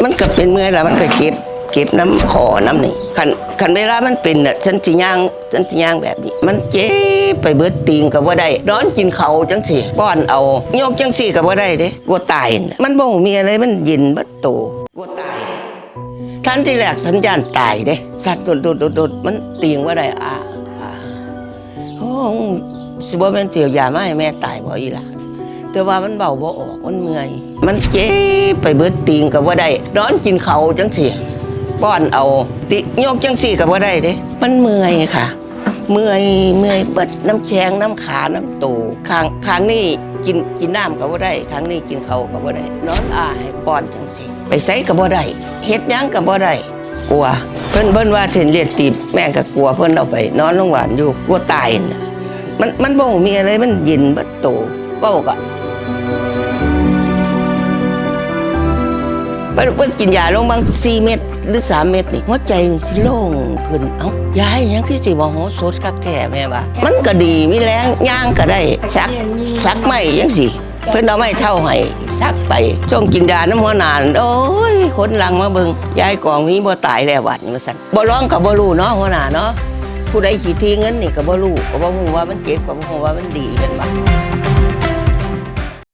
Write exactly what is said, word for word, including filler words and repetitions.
มันก็เป็นเมื่อยแล้วมันก็เจ็บ เจ็บนำข้อนำนี่ คัน คันเวลามันเป็นน่ะ ฉันสิย่าง ฉันสิย่างแบบนี้ มันเจ็บไปเบิด ตีงก็บ่ได้ นอนกินข้าวจั่งซี้ ป้อนเอา ยกจั่งซี้ก็บ่ได้เด้ กลัวตายน่ะ มันบ่ฮู้เมียเลย มันเย็นเบิดโต กลัวตาย ทันทีแรกฉันย้านตายเด้ สั่นโดดๆๆๆ มันตีงบ่ได้ อ่า อ่า โอ้ สิบ่แม่นสิเอายามาให้แม่ตายบ่อีหล่า แต่ว่ามันเว้าบ่ออก มันเมื่อย มันเจ็บไปเบิด ตีงก็บ่ได้ นอนกินข้าวจั่งซี้ ป้อนเอา ติ ยกจั่งซี้ก็บ่ได้เด้ มันเมื่อยค่ะ เมื่อย เมื่อยเบิด นำแข้ง นำขา นำโต ข้าง ข้างนี้กิน กินน้ำก็บ่ได้ ข้างนี้กินข้าวก็บ่ได้ นอนอ้าให้ป้อนจั่งซี้ ไปไสก็บ่ได้ เฮ็ดหยังก็บ่ได้ กลัว เพิ่น เพิ่นว่าเส้นเลือดตีบ แม่ก็กลัว เพิ่นเอาไปนอนโรงพยาบาลอยู่ กลัวตายน่ะ มัน มันบ่ฮู้เมียเลย มันเย็นเบิดโต เว้าก็ เพิ่น เพิ่นกินยาลงบางสี่เม็ดหรือสามเม็ดนี่ หัวใจมันสิโล่งขึ้น เอ้า ยายหยังคือสิมโหสถคักแท้แม่ว่า มันก็ดี มีแรง ย่างก็ได้ สัก สักไม้จั่งซี้ เพิ่นเอาไม้เฒ่าให้ สักไป ช่วงกินยานำหัวหน้านั่น โอ้ย คนหลั่งมาเบิ่ง ยายกองมีบ่ตายแล้วบัดนี้ ว่าซั่น บ่ลองก็บ่รู้เนาะ หัวหน้าเนาะ ผู้ใดขี้ถี่เงินนี่ก็บ่รู้ ก็บ่ฮู้ว่ามันเจ็บ ก็บ่ฮู้ว่ามันดี แม่นบ่